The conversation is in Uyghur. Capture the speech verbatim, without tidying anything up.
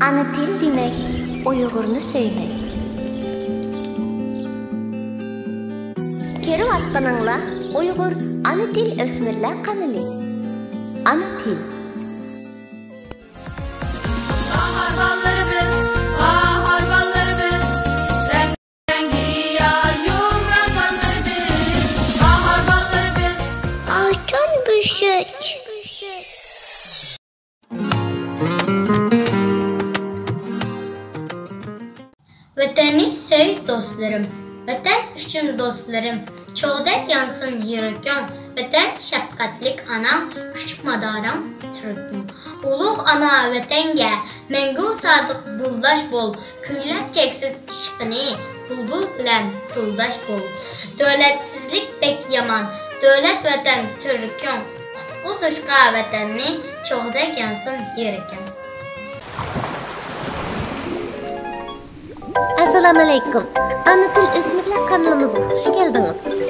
ئانا تىل دېمەك، ئۇيغۇرنى سۆيمەك. كۆرۈۋاتقىنىڭلار ئۇيغۇر ئانا تىل ئۆسمۈرلەر قانىلى. ئانا تىل. باھار باللىرىمىز، باھار باللىرىمىز، رەڭگى يار يۇمران باللىرىمىز، باھار باللىرىمىز. ئالتۇن بۆشۈك. ۋەتەننى سۆي دوستلىرىم، ۋەتەن ئۈچۈن دوستلىرىم، چوغدەك يانسۇن يۈرىكىڭ، ۋەتەن شەپقەتلىك ئاناڭ، كۈچ مادارىڭ تۈركۈڭ. ئۇلۇغ ئانا ۋەتەنگە مەڭگۈ سادىق دىلداش بول، كۈيلەپ چەكسىز ئىشقىنى، بۇلبۇل بىلەن تىلداش بول. دۆلەتسىزلىك بەك يامان، دۆلەت ۋەتەن تۈركۈڭ، قۇتقۇزۇشقا ۋەتەننى، چوغدەك يانسۇن يۈرىكىڭ. ئەسسالامۇئەلەيكۇم. ئانا تىل ئۆسمۈرلەر قانىلىمىزغا خۇش كەلدىڭىز.